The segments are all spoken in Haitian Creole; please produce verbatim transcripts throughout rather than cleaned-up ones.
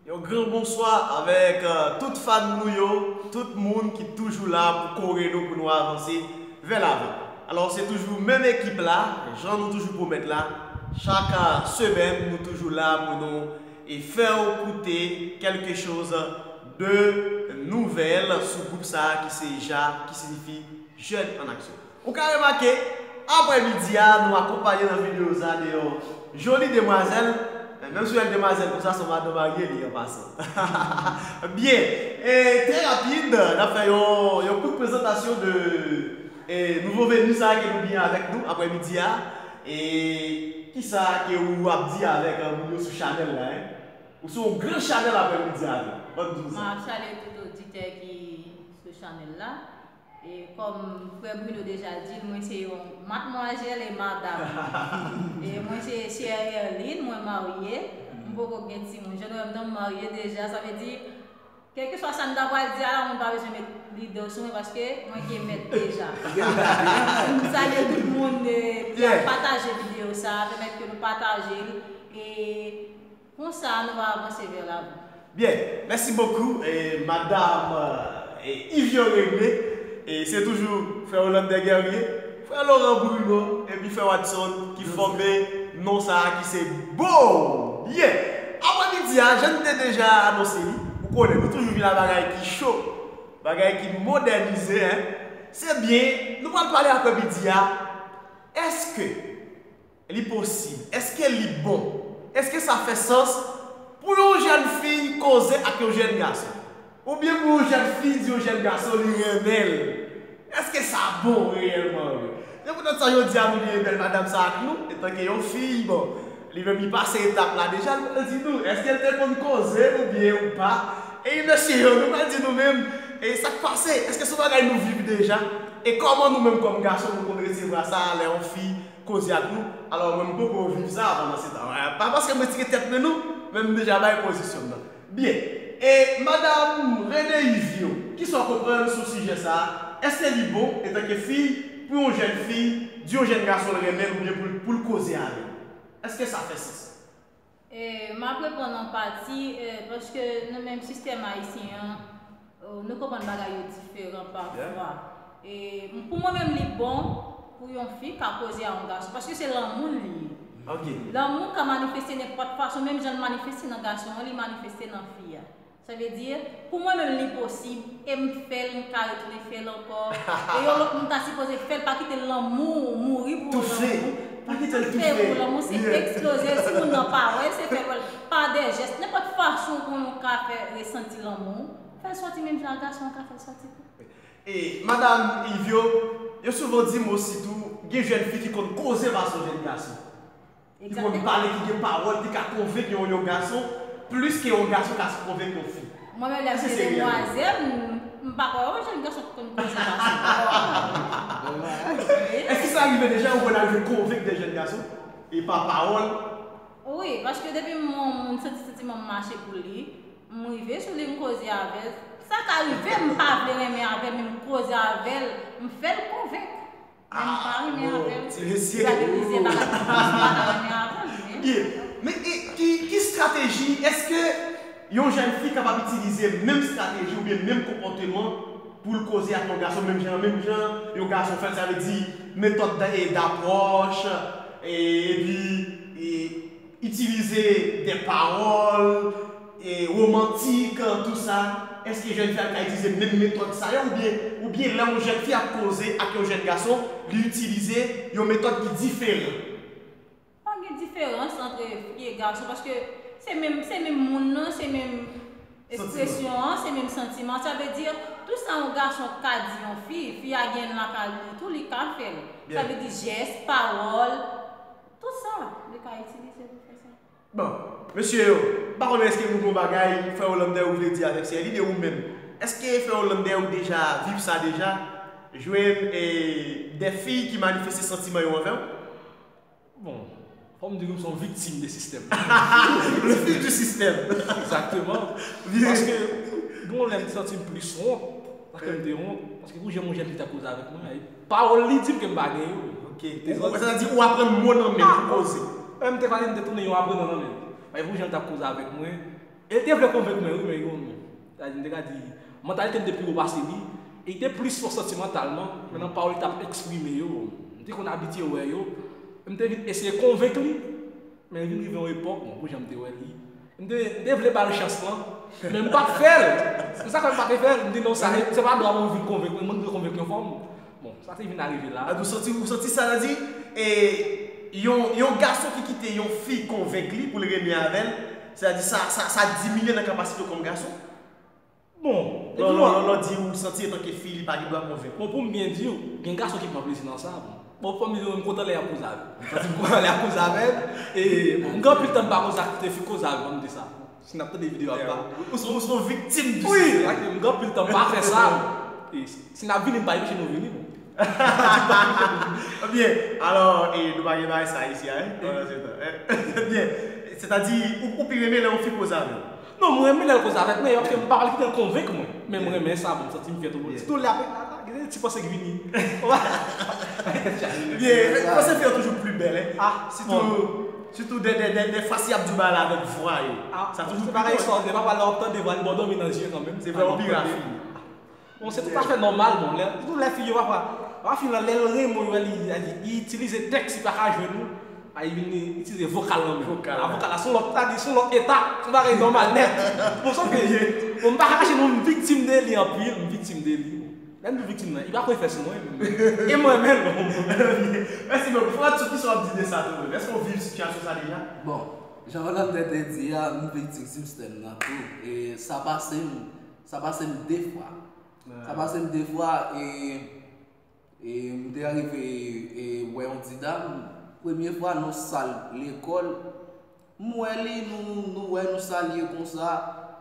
Yon gran bonswa avèk euh, tout fan nou yo, tout moun ki toujou la pou kore nou, pou nou avanse vè lavan. Alò, se toujou menm ekip la, jan nou toujou pwomèt la, chak euh, semèn nou toujou la pou nou e fè w koute quelque chose de nouvelle sou gwoup sa a ki se JA, ki siyifi Jeunes en Action. Ou ka remake, aprèmidi a, nou akonpaye nan videyo sa de yon joli demwazèl. Menm si w wè demwazèl konsa, se yon madan marye li an pasan. Byen, e trè rapid, n ap fè yon, yon kout prezantasyon de e nouvo veni sa ke nou gen avèk nou aprèmidi a. E kisa ke ou ap di avèk euh, moun yo sou chanèl la, hein? Ou sou yon gran chanèl aprèmidi a, non? Ban n di w sa. M ap salye tout oditè ki sou chanèl la. E kòm frè Bruno deja di l, mwen se yon madmwazèl e madam. E mwen se Sè Erline, mwen marye. M poko gen timoun. Jan nou wè m nan, m marye deja, sa vle di, kèlkeswa sa m ta pral di a la, moun pa bezwen met lide sou mwen paske mwen gen mèt deja. M salye tout moun eh, ki ap pataje videyo sa a, pèmèt ke nou pataje l. E konsa, nou va avanse vè lavan. Byen, mèsi bokou, eh, madam eh, Yvio Regle. E se toujou frè Hollander Guerrier, frè Laurent Bruno, epi frè Watson ki fòme non sa a ki se Bo! Byen! Aprèmidi a, jan n te deja anonse li, ou konnen, nou toujou vin ak bagay ki cho, bagay ki modènize, hein? Se byen, nou pral pale aprèmidi a, èske li posib? Èske li bon? Èske sa fè sans pou yon jèn fi koze ak yon jèn gason? Oubyen pou yon jèn fi di yon jèn gason li renmen l? Èske sa bon reyèlman vre? Se poutèt sa jodi a nou gen bèl madam sa ak nou, etanke yon fi, bon, li menm li pase etap la deja, l pral di nou, èske l te konn koze oubyen ou pa? E mesye yo, nou pral di nou menm, e sa k pase? Èske se yon bagay nou viv deja? E kòman nou menm kòm gason nou konn resevwa sa lè yon fi koze ak nou? Alò, mwen, m poko viv sa pandan se tan. Pa paske m retire tèt mwen non, men m deja bay pozisyon m nan. Byen. E madam Rene Yvio, kisa w konprann sou sijè sa a? Èske li bon, etanke fi, pou yon jèn fi di yon jèn gason l renmen l oubyen pou l, pou l koze avè l? Èske sa fè sans? E, m ap reponn an pati, e, paske nan menm sistèm ayisyen an, e, nou konprann bagay yo diferan pafwa. E, m- pou mwen menm, li bon pou yon fi ka koze a yon gason, paske se lanmou l li ye. Ok. Lanmou ka manifeste nenpòt fason, menm jan l manifeste nan gason an, li manifeste nan fi a. Sa vle di, pou mwen menm, li posib, e m fè l, m ka retounen fè l ankò. E yon lòt moun ta sipoze fè l, pa kite lanmou mouri pou yon lanmou. Toufe. Pa kite l toufe. Toufe pou lanmou, se eksploze l. Si moun nan pa wè l, se fè l wè l pa de jès. Nenpòt fason pou nou ka fè resanti lanmou, fè l sòti menm jan gason an ka fè l sòti tou. E, madam Yvio, yo souvan di m osi tou, gen jèn fi ki konn koze pase yon jèn gason. Ki konn pale, ki gen pawòl, ki ka konvenk yon, yon gason plis ke yon gason ka konvenk yon fi. Mwen menm, lè m se demwazèl, m- m pa kwè yon jèn gason ki konn koze pase. Èske sa rive deja ou konn arive konvenk de jèn gason e pa pawòl? Wi, paske depi m wè yon moun, santi santiman m mache pou li, m rive sou li, m koze avè l. Sa ka rive m pa vle renmen avè l, men m koze avè l, m fè l konvenk. Men m pa renmen avè l. Ti mesye. Li pa gen plizyè bagay ki fè m pa ta renmen avè l, men. Byen. Men e, ki, ki estrateji, èske yon jèn fi kapab itilize menm estrateji oubyen menm konpòteman pou l koze ak yon gason, menm jan, menm jan yon gason fè l, sa vle di metòd da- e dapwòch, e, epi, e, itilize de pawòl e, womantik, tou sa, èske jèn fi a ka itilize menm metòd sa yo oubyen, oubyen lè yon jèn fi ap koze ak yon jèn gason, li itilize yon metòd ki diferan? Pa gen diferans ant fi e gason, paske se menm, se menm moun nan, se menm ekspresyon an, se menm santiman. Sa vle di, tou sa yon gason ka di yon fi, fi a gen l lakay li tou, li ka fè l. Sa vle di jès, pawòl, tou sa, li ka itilize pou fè sa. Bon, mesye yo, m pa konnen èske nou gon bagay, frè Hollander, ou vle di avèk Sè Eline, e ou menm? Èske frè Hollander ou deja viv sa deja? Jwenn e, de fi ki manifeste santiman yo anvè w? Bon, fò m di nou se yon viktim de sistèm. Le fils du système. Egzakteman. Paske, bon, lè m santi m plis wont, paske m te wont, paske pou jan yon jèn fi t ap koze avèk mwen, e pawòl li di m ke m pa gen yo. Ok. Ou, sa di ou aprann mo nan men l pou koze. Lè m te pale, m te tounen yon aprenan nan men l. Paske pou jan l t ap koze avèk mwen, E l te vle konvenk mwen, wi, men yon, sa di, m te ka di, mantalite m te pi wo pase li, e li te plis fò santimantalman, men nan pawòl li t ap eksprime yo, m te konn abitye wè yo, m te vin eseye konvenk li, men vin rive yon epòk, bon, pou jan m te wè li, m te, m te vle ba l chans lan, men m pa t fè l. Se sa k fè m pa te fè l. M di non, sa, se pa dwa pou m vin konvenk mwen, mwen m dwe konvenk yon fanm. Bon, sa te vin arive la. Ou santi, ou santi sa, sa di, e, yon, yon gason ki kite yon fi konvenk li pou l renmen avè l, sa di sa, sa, sa diminye nan kapasite w kòm gason? Bon, lò, lò, lò, lò di ou santi antanke fi, li pa gen dwa konvenk. Bon, pou m byen di w, gen gason ki pran plezi nan sa. Bon, bon, fanmi yo, m kontan lè y ap koze avè m. M santi m kontan lè y ap koze avè m. E, bon, m gen anpil tan m pa koze ak fi, koze avè m, ban m di sa. Si n ap tande videyo a, m pa. Ou, ou, ou se yon viktim di sistèm. Wi, m gen anpil tan m pa fè sa. E, si n ap vini, m pa enpeche nou vini, bon. Byen, alò, e, nou pa gen bagay sa isi a, wi. Pandan se tan. Byen, sètadi, ou, ou pi renmen lè yon fi koze avè w? Non, mwen renmen lè l koze avèk mwen, paske m pa pral kite l konvenk mwen. Men mwen renmen sa, bon, m santi m fyè tou. Sitou lè apre, a, a, gen ti panse k vini. Byen, panse fi yo toujou pli bèl, en. Sitou, sitou de, de, de, de fwa si y ap di w bagay la avèk vwa yo. Sa toujou pli bèl. Se pa lè w ap tande vwa, li ba w dòmi nan zye kanmenm. Se vwa yo pi rafine. Bon, se toutafè nòmal, bon, lè, sitou lè fi yo, pafwa, pafwa fi lan, lè l renmen w, li, li, li itilize tèks li pa ka jwenn ou, a, li vin itilize vokal lan menm. Vokal la. A, vokal la, se yon lòt, sa di, se yon lòt eta, se yon bagay nòmal nèt. Bon, sa ke, bon, m pa ka kache non, m viktim de li anpil, m viktim de li. Lè m di viktim nan, li pa kwè fè sou mwen, e mwen menm. Mèsi bokou. Fò w di sou kisa w ap di de sa tou menm. Èske w viv sitiyasyon sa deja? Bon, jan Rolande te di a, m viktim sistèm nan tou. E sa pase m, sa pase m de fwa. Sa pase m de fwa, e, e m te arive, e, wè yon ti dam. Premye fwa, nan sal lekòl, m wè li, nou, nou wè, nou salye konsa,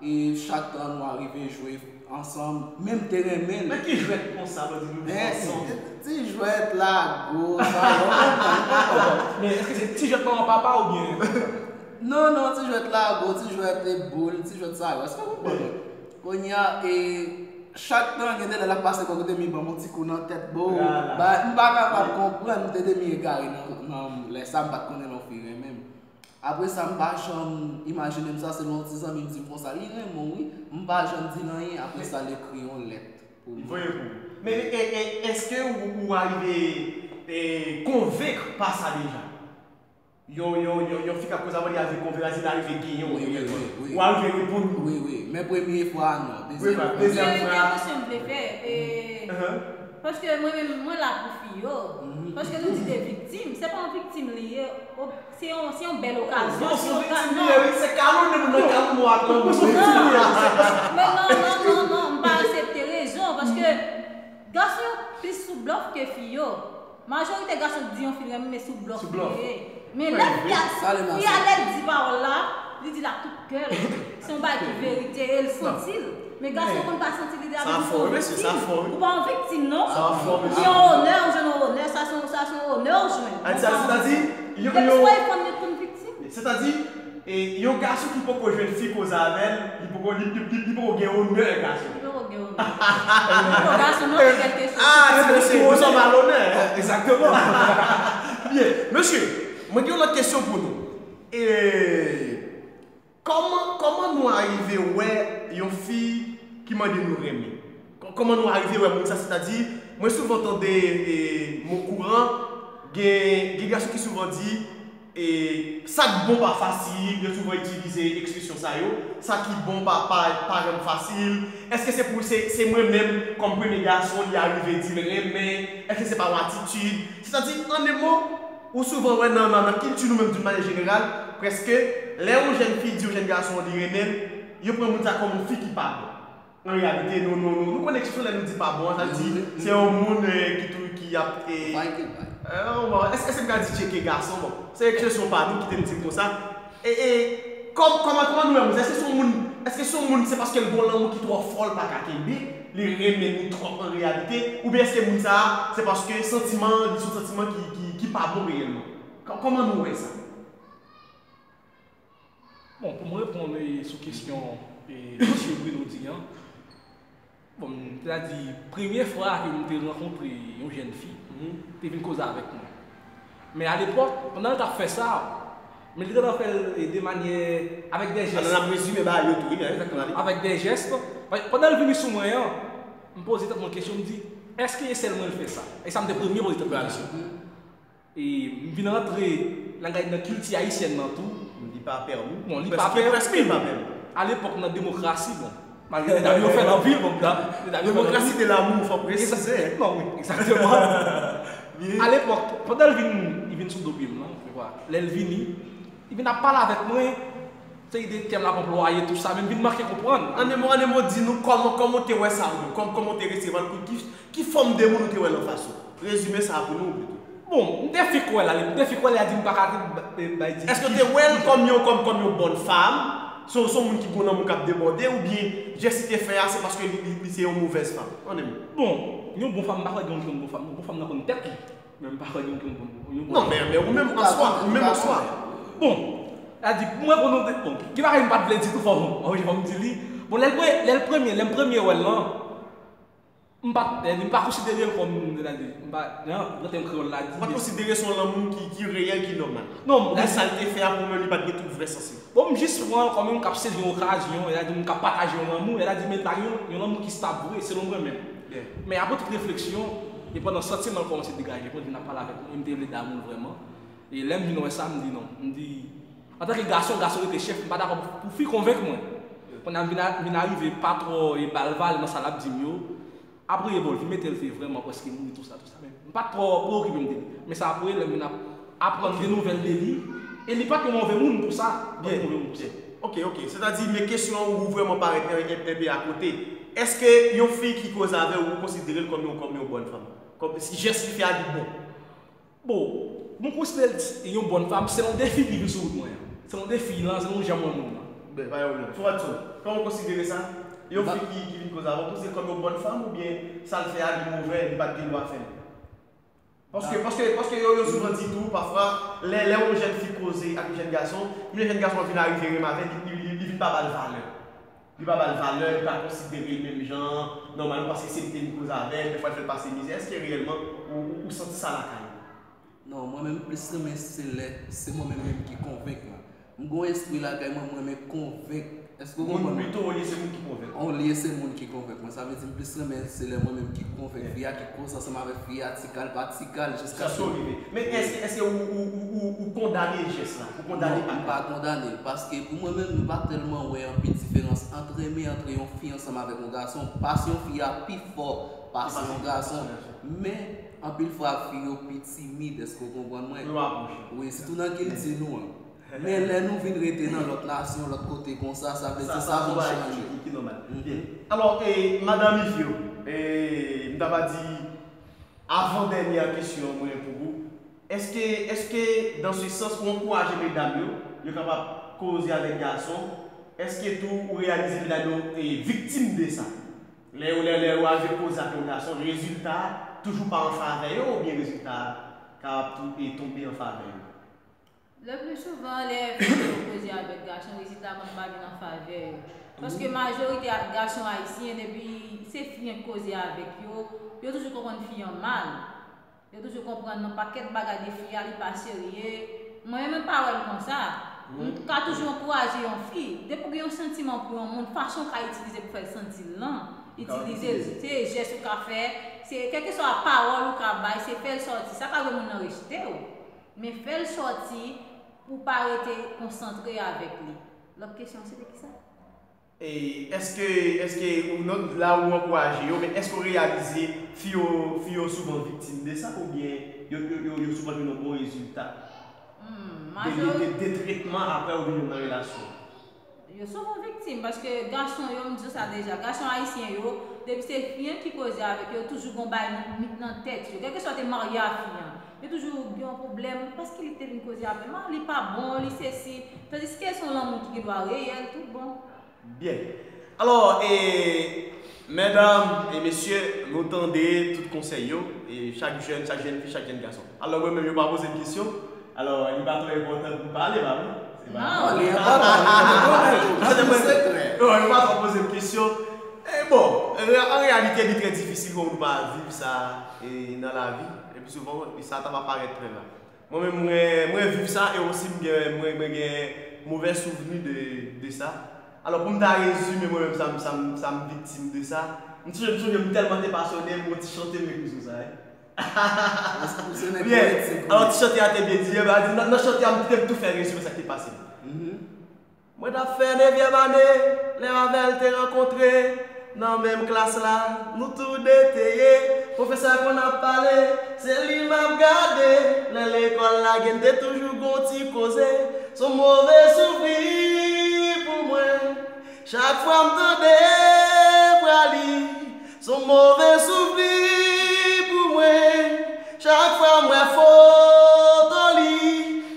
e chak tan nou arive jwe ansanm, men m te renmen l. Men ki jwèt konsa, lò di nou jwe ansanm? Ti jwèt lago, sa, w konprann, w konprann. Men èske se ti jwèt manman papa oubyen? Non, non, ti jwèt lago, ti jwèt boul, ti jwèt sa yo, èske w konprann? Kounye a, e, chak tan, gen de lè l ap pase bò kote m, li ban m yon ti kou nan tèt, bon, m pa kapab konprann, m te demi egare nan, nan lè sa, m pa t konnen lè yon fi renmen m. Apre sa, m pa janm imajine m sa, se lè yon ti zanmi m di m konsa, li renmen w wi, m pa janm di l anyen, apre sa, l ekri yon lèt pou mwen. Li voye pou ou. Men, e, e, èske ou, ou arive, e, konvenk pa sa deja? Yon, yon, yon, yon fi k ap koze avè w, li arive konvenk, li arive genyen w reyèlman. Wi, wi, wi. Ou arive reponn li. Wi, wi. Men premye fwa, non. Dezyèm fwa. Dezyèm fwa. Gen yon kesyon m vle fè. E, paske mwen menm, mwen la pou fi yo. Paske nou di de viktim. Se pa yon viktim li ye. Se yon, se yon bèl okazyon. Non, se yon viktim li ye, wi. Se kalonnen moun nan kalon mò ak lanmou. Se yon viktim li ye. Men non, non, non, non. M pa aksepte rezon. Paske gason yo plis sou blòf ke fi yo. Majorite gason k di yon fi l renmen, men sou blòf li ye. Men lè fi a, fi a lè l di pawòl la, li di l ak tout kè l. Se yon bagay ki verite e l santi l. Men gason konn pa santi li, li ap di se yon viktim. Ou pa yon viktim non. Ou gen yon onè, ou jwenn yon onè, sa se yon, sa se yon onè ou jwenn. Sètadi, depi w pa yon fanm, li konn viktim. Sètadi, E yon gason ki poko jwenn fi koze avè l, li poko, li, li, li, li poko gen onè gason. Li poko gen onè. Li poko gason non, se kèlkeswa. Ah, ti mesye, nou sòm a lonè. Egzakteman. Byen, mesye, mwen gen yon lòt kesyon pou nou. E kòman, kòman nou arive wè yon fi ki mande nou renmen? Kò-, kòman nou arive wè moun sa? Sètadi, mwen souvan tande, e, mo kouran, gen, gen gason ki souvan di, e, sa k bon pa fasil, yo souvan itilize ekspresyon sa yo, sa ki bon pa, pa, pa janm fasil. Èske se pou, se, se mwen menm, kòm premye gason, li arive di l renmen? Èske se pa yon atitid? Sètadi, an de mo, ou souvan wè nan, nan, nan kilti nou menm, d'une manière générale, prèske, lè yon jèn fi di yon jèn gason li renmen l, yo pran moun sa kòm yon fi ki pa bon. An reyalite, nou, nou, nou, nou konnen ekspresyon lè nou di pa bon an, sa di, se yon moun, e, ki tou, ki ap, e, e, bon, èske, èske m ka di tcheke gason? Bon, se ekspresyon pa nou ki te di l konsa. E, e, kòm, kòman, kòman nou wè moun sa? Èske se yon moun, èske se yon moun, se paske l gen yon lanmou ki twò fò, l pa ka kenbe, li renmen nou twòp an reyalite, oubyen èske moun sa, se paske santiman, li se yon santiman ki, ki, ki pa bon reyèlman? Kò-, kòman nou wè sa? Bon, pou mwen reponn, e, sou kesyon, e, mesye Bruno di an, bon, m ta di, premye fwa ke m te rankontre yon jèn fi, te vin koze avèk mwen. Men alepòk, pandan l t ap fè sa, Men li gentan fè l de manyè, avèk de jès. Ann ap rezime bagay yo tou, wi, men. Egzakteman. Avèk de jès. Pandan l vini sou mwen an, m poze tèt mwen kesyon, m di, èske e sèl mwen l fè sa? E sa m te premye poze tèt mwen kesyon. E m vin rantre nan, nan kilti ayisyèn nan tou. Li pa pèmi. Bon, li pa pèmi. Preske pa pèmi. Alepòk, nan demokrasi, bon, malgre medam yo fè l anpil, bon, medam yo fè l anpil. Demokrasi de lamour, fò presize. Non, wi, egzakteman. Alepòk, pandan l vin, li vin sou do pye m nan, lè l vini, li vin ap pale avèk mwen, seri de tèm l ap anplwaye, tou sa, men m vin manke konprann. An de mo, an de mo, di nou kòman, kòman w te wè sa, ou menm? Kòm, kòman w te resevwa l? Ki, ki fòm de moun ou te wè l anfas ou? Rezime sa pou nou, pito. Bon, m te fèk wè l, m te fèk wè l, li di m pa ka te bay di. Èske w te wè l kòm yon, kòm, kòm yon bòn fanm? Se yon, se yon moun ki gen lanmou k ap debòde, oubyen jès li te fè a, se paske li, li, li se yon movèz fanm? An de mo. Bon, yon bon fanm, m pa kwè gen yon bon fanm, non. Bon fanm nan konn tèt li. Men m pa kwè gen yon bon, yon bon. Non, men, men ou menm an swa, ou menm an swa. Bon, li di, pou mwen, pou nou, bon, gen bagay m pa t vle di tou, fò m, fò m di li. Bon, lè l pre-, lè l premye, lè m premye wè l lan, m pa t, m pa konsidere l kòm, sètadi, m pa, jan, grantèm kreyòl la di. Ou pa t konsidere se yon lanmou ki, ki reyèl, ki nòmal? Non, oubyen sa l te fè a pou mwen, li pa t gen tout vrè sans li? Bon, m jis pran l kòm yon moun k ap sezi yon okazyon, sètadi moun k ap pataje yon lanmou, sètadi men li pa gen yon, yon lanmou ki stab vre, selon mwen menm. Men apre tout refleksyon, e pandan santiman l kòmanse degaje, mwen vin ap pale avèk mwen, e m te vle damou l vrèman. E lè m vin wè sa, m di non. M di, antanke gason, gason rete chèf, m pa dakò pou, pou fi konvenk mwen. Kounye a m vin a, vin arive pa twò e ba l valè nan sa l ap di m yo. Apre, bon, l vin mete l te vrèman prèske mouri, tou sa, tou sa. Men m pa t twò preokipe m de li. Men se apre, lè m vin ap aprann de nouvèl de li, e li pa t yon move moun pou sa. Li pa t yon move moun pou sa. Ok, ok. Sètadi, men kesyon an ou vrèman parèt en, en, enpe akote. Èske yon fi ki koze avè w, ou konsidere l kòm yon, kòm yon bòn fanm? Kòm si jès li fè a li bon? Bon, mwen konsidere l yon bòn fanm, se yon defi ki vin sou wout mwen an. Se yon defi lan, se yon jan mwen moun nan. Ben, pa yon pwoblèm. Fò Watson, kòman w konsidere sa? Yon fi ki, ki vin koze avè w, ou konsidere l kòm yon bòn fanm oubyen sa l fè a li movè, li pa t gen dwa fè l? Paske, paske, paske yo, yo souvan di tou, pafwa, lè, lè yon jèn fi koze ak yon jèn gason, lè jèn gason an vin arive renmen avè l, li, li, li, li vin pa ba l valè. Li pa ba l valè, li pa konsidere l menm jan, nòmalman, paske se li te vin koze avè l, dèfwa l fè l pase mizè. Èske reyèlman, ou, ou, ou santi sa lakay ou? Non, mwen menm, m plis renmen se lè se mwen menm, menm ki konvenk lan. M gen yon espri lakay mwen, mwen renmen konvenk. Èske w konprann mwen? Moun pito olye se moun ki konvenk. Olye se moun ki konvenk mwen. Sa vle di, m plis renmen se lè mwen menm ki konvenk fi a, ki koze ansanm avèk fi a, ti kal pa ti kal, jiskaske. Sa rive. Men èske, èske ou, ou, ou, ou, ou kondane jès la? Ou kondane akte la? Non, m pa kondane l, paske pou mwen menm, m pa tèlman wè anpil diferans ant renmen antre yon fi ansanm avèk yon gason, pasyon fi a pi fò pase yon gason. Men, anpil fwa, fi yo pi timid, èske w konprann mwen? Yo apwoche. Wi, sitou nan kilti nou an. Men lè nou vin rete nan lòt nasyon, lòt kote konsa, sa vle di sa vin chanje. Ki, ki nòmal. Byen. Alò, e, madanm Yvio, e, m ta va di, avan dènyè kesyon mwen pou ou, èske, èske, dans ce sens, ou ankouraje medam yo, yo kapab koze avèk gason, èske tou ou reyalize medam yo, e, viktim de sa? Lè yo, lè, lè yo arive koze ak yon gason, rezilta a toujou pa an favè yo, oubyen rezilta a kapab tou, e, tonbe an favè yo? Le plus souvent, lè fi yo koze avèk gason, rezilta konn pa vin an favè yo. Paske majorite a gason ayisyen, depi se fi an k koze avèk yo, yo toujou konprann fi an mal. Yo toujou konprann nan pakèt bagay de fi a, li pa serye. Mwen menm, mwen pa wè l konsa. M ka toujou ankouraje yon fi. Depi w gen yon santiman pou yon moun, fason w ka itilize pou fè l santi l lan, itilize l. Se jès ou ka fè, se kèlkeswa pawòl ou ka bay, se fè l sòti. Sa pa vle moun nan rejte w. Men fè l sòti pou w pa rete konsantre avèk li. Lòt kesyon, se te kisa? E èske, èske ou nan, la ou ankouraje yo, men èske w reyalize fi yo, fi yo souvan viktim de sa, oubyen yo, yo, yo, yo souvan jwenn yon bon rezilta? Hmm, de, de, de, majori- de tretman apre ou vin nan relasyon? Yo souvan viktim, paske gason yo, m di w sa deja, gason ayisyen yo, depi se fi an ki koze avèk yo, yo toujou gon bagay nan, nan tèt yo. Kèlkeswa te marye a fi an, yo toujou gen yon pwoblèm, paske li te vin koze avè m, ah, li pa bon, li sesi. Tandiske se yon lanmou ki gen dwa reyèl, tout bon. Byen. Alò, e, medam e mesye, nou tande tout konsèy yo, e chak jèn, chak jèn fi, chak jèn gason. Alò, mwen menm, yo pa poze m kesyon. Alò, li pa twò enpòtan pou m pale, pa vre? Se pa... Non, li enpòtan, li enpòtan. Non, li pa twò poze m kesyon. E bon, an reyalite, li trè difisil pou nou pa viv sa, e, nan lavi. Epi souvan, sa ta va parèt trè la. Mwen menm, mwen, mwen viv sa, e osi m gen, mwen, mwen gen movè souvni de, de sa. Alò, pou m ta rezime mwen menm, sa m, sa m, sa m viktim de sa, m sonje, m sonje m tèlman te pasyone, m gon ti chante m ekri sou sa, wi. Ou se nèg poetik, wi. Alò, ti chante a te byen di, e ba di, nan, nan chante a, m te tou fè rezime sa k te pase m. Mwen t ap fè nevyèm ane, lè m avè l te rankontre nan menm klas la, nou tou de te ye. Pwofesè konn ap pale, se li m ap gade. Lè lekòl lage, n te toujou gon ti koze. S on move souvni pou mwen. Chak fwa m tande vwa li, s on move souvni pou mwen. Chak fwa m wè foto li,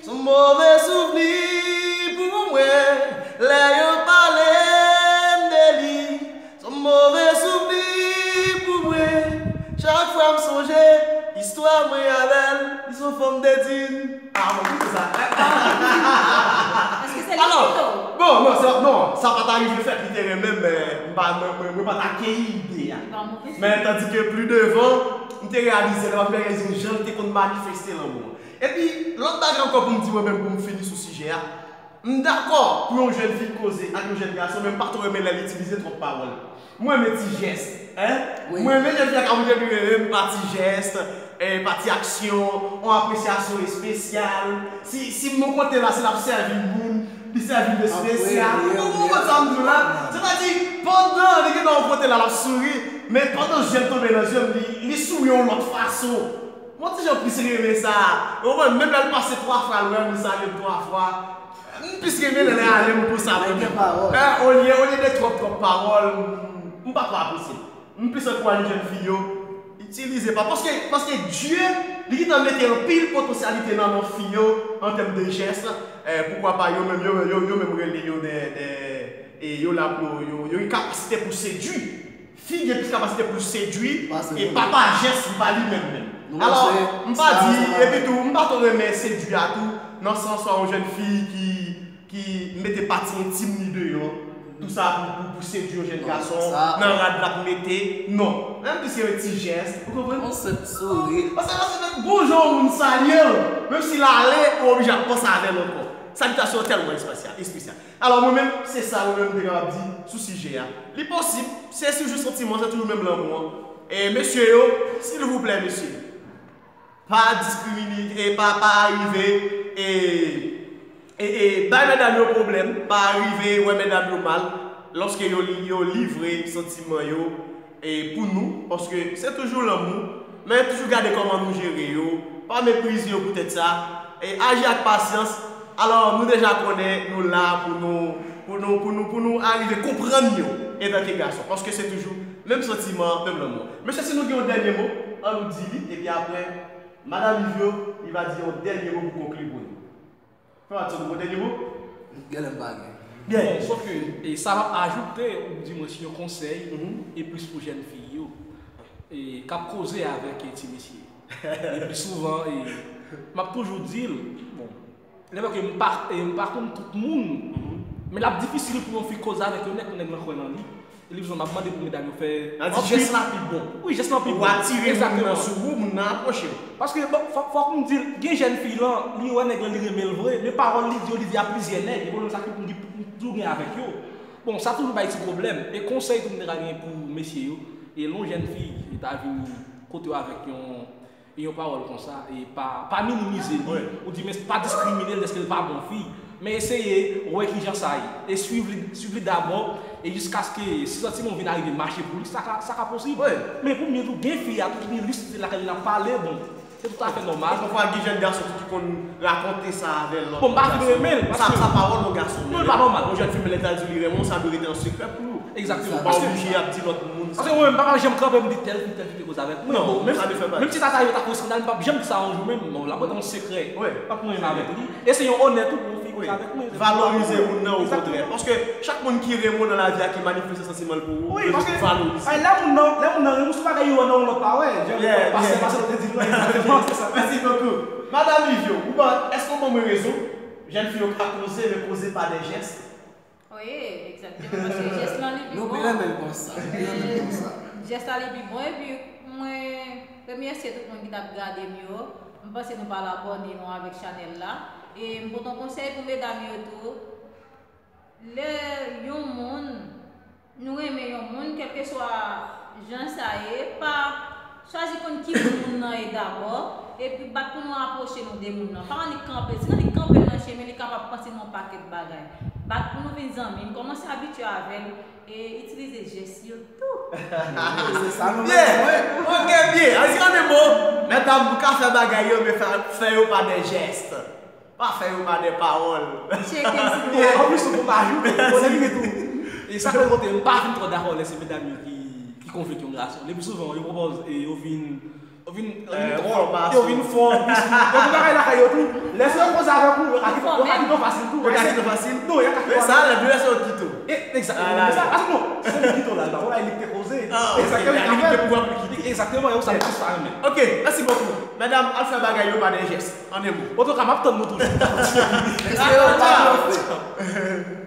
s on move souvni pou mwen. Lè yo pale m de li, s on move souvni pou mwen. Chak fwa m sonje istwa mwen avè l, li s on fanm de din. Ah, mwen, pou sa. Èske se li ki tou? Bon, non, sa, non, sa pa ta rive fèt, li te renmen m, men m pa, mwen, mwen, mwen pa ta akeyi ide a. Li pa move. Men tandis ke pli devan, m te reyalize, lè m ap reyalize jan l te konn manifeste lanmou an. Epi, lòt bagay ankò pou m di mwen menm, pou m fini sou sijè a, m dakò pou yon jèn fi koze ak yon jèn gason, men m pa twò renmen lè l itilize twòp pawòl. Mwen renmen ti jès, en? Wi. Mwen renmen jèn fi a ka montre li renmen m pa ti jès, eh, pa ti aksyon, yon apresyasyon espesyal. Si, si m yon kote la, si l ap sèvi moun, li sèvi m espesyal. Ou konprann sa m di w la? Sètadi, pandan li gen yon kote la, l ap souri, men pandan je l tonbe nan je m, li, li souri yon lòt fason. Mwen ti jan plis renmen sa. Ou konprann? Menm lè l pase twa fwa, l wè m, li salye m twa fwa. M plis renmen lè l ale m pou sa pou li. Gen pawòl. Eh, olye, olye de twòp, twòp pawòl, m, m pa twò apresye. M plis ankouraje jèn fi yo, itilize pa. Paske, paske Dye, li gentan mete anpil potansyalite nan, nan fi yo, an tèm de jès. Eh, poukwa pa yo menm, yo, yo, yo menm rele yo de, de, e yo la pou yo, yo, yo gen kapasite pou sedui. Fi gen plis kapasite pou sedui, e pa pa jès, m pa li menm menm. Alò, m pa di, epi tou, m pa twò renmen sedui a tou, nan sans yon jèn fi ki, ki mete pati entim li deyò, tou sa pou, pou, pou sedui yon jèn gason, nan rad l ap mete, non. Menm plis gen ti jès, ou konprann? Yon senp souri. Paske, paske, bon jan yon moun salye l, menm si l ale, ou oblije ap panse avè l ankò. Salitasyon tèlman espesyal, espesyal. Alò, mwen menm, se sa mwen menm m te kapab di sou sijè a. Li posib, se toujou santiman, se toujou menm lanmou an. E mesye yo, silvouplè, mesye, pa diskrimine, e pa, pa rive, e, e, e bay medam yo pwoblèm, pa rive wè medam yo mal, lòske yo, yo livre santiman yo, e pou nou, paske se toujou lanmou, men toujou gade kòman nou jere yo, pa meprize yo poutèt sa, e aji ak pasyans. Alò, nou deja konnen nou la pou nou, pou nou, pou nou, pou nou arive konprann yo, antanke gason, paske se toujou menm santiman, menm lanmou. Mesye, si nou gen yon dènye mo, ann nou di li, epi apre, Madan Livio, li va di yon dènye mo pou konkli pou nou. Fè Watson, ou gen dènye mo? Genlè m pa gen. Byen. Bon, sòf ke, e sa m ap ajoute, ou di mwen si yon konsèy, e plis pou jèn fi yo, e k ap koze avèk, e, ti mesye. E pi souvan, e, m ap toujou di l, bon, lè ke m pa, e, m pa konn tout moun, men l ap difisil pou yon fi koze avèk yon nèg, pou nèg lan kwè nan li. E li bezwen, m ap mande pou medam yo fè. Nan di jès la pi bon. Wi, jès la pi bon. Ou atire moun nan sou ou, moun nan apwoche w. Paske, bon, fòk, fòk m di l, gen jèn fi lan, li wè nèg lan, li renmen l vre, men pawòl li di yo, li di a plizyè nèg, e pwoblèm sa ki pou m toujou gen avèk yo. Bon, sa toujou bay ti pwoblèm. E konsèy tou m te ka gen pou mesye yo, e lè yon jèn fi, e ta vini kote w avèk yon, e yon pawòl konsa, e pa, pa minimize li. Ou di, men pa diskrimine l dèske l pa bon fi. Men eseye wè kijan sa ye. E swiv li, swiv li dabò, e jiskaske si santiman w vin arive mache pou li, sa ka, sa ka posib. Men pou m di w, gen fi a tou, gen lis lakay li ap pale, bon, se toutafè nòmal. E pafwa, gen jèn gason tou ki konn rakonte sa avè lòt gason. Bon, m pa fin renmen l, paske sa, sa pawòl yon gason. Non, li pa nòmal. Yon jèn fi, men lè l ta di w li renmen w, sa dwe rete an sekrè pou ou. Egzakteman. Ou pa oblije ap di lòt moun sa. Paske mwen menm, m pa janm kanpe m di tèl fi, tèl fi te koze avèk mwen. Non, bon, menm, sa dwe fè pati. Menm si sa ta rive, ta koze skandal, m p ap janm di sa yon jou menm. Bon, l ap rete yon sekrè ant mwen menm avèk li. E se yon onè tou pou yon fi koze avèk mwen. Valorize moun nan, okontrè. Paske chak moun ki renmen w nan lavi a, ki manifeste santiman l pou ou, ou bezwen valorize. Wi, paske, ay, lè moun nan, lè moun nan renmen w, se yon bagay ou wè nan yon lòt pa wè. Jan pastè, pastè te di l lan, egzakteman, se sa. Mèsi bokou. Madan Livio, ou ban, èske w ban mwen rezon? Jèn fi yo ka koze, men koze pa de jès. Wi, egzakteman, paske jès lan li pi bon. Nou pi renmen l konsa, nou pi renmen l konsa. Jès la li pi bon, epi mwen remèsye tout moun ki t ap gade m yo. Mwen panse nou pa labòne nou avèk chanèl la. E m pote yon konsèy pou medam yo tou. Lè yon moun, nou renmen yon moun, kèlkeswa jan sa ye, pa chwazi konn ki moun moun nan ye dabò, epi bat pou nou apwoche nou de moun nan. Pa annik kanpe l. Si nou annik kanpe l nan chemen, li kapab panse nou yon pakèt bagay. Bat pou nou vin zanmi, kòmanse abitye avè l, e itilize jès yo tou. Se sa nou bezwen. Ok, byen. An di an de mo, medam, nou ka fè bagay yo, men fè, fè yo pa de jès. Pa fè yo pa de pawòl. Tcheke l si nou Byen, an plis, ou pou pa joute, ou konnen li tou. E sa fè kote m pa fin twò dakò lè se medam yo ki, ki konvenk yon gason. Le pli souvan, yo pwopoze, e yo vin, yo vin, yo vin Eh, twò, fòmasyon. Yo vin fò, plis, yo vin bagay lakay yo tou. Lè se yo koze avèk ou, yo ka kite, yo ka kite w fasil tou. Yo ka kite w fasil. Non, yo ka kite Men w sa, lè de lè se yo kite w. E, egzakteman. Ala. Men sa, paske non, se li ki kite w la, li pa wè li te koze. Ah, Egzakteman, ok, li li te te pou aplik. Egzakteman, yo sa plis pa renmen. Ok, mèsi bokou. Medam, al fè bagay yo pa de jès. An de mo. Antouka, m ap tann nou toujou. Mesye yo pa blòfe.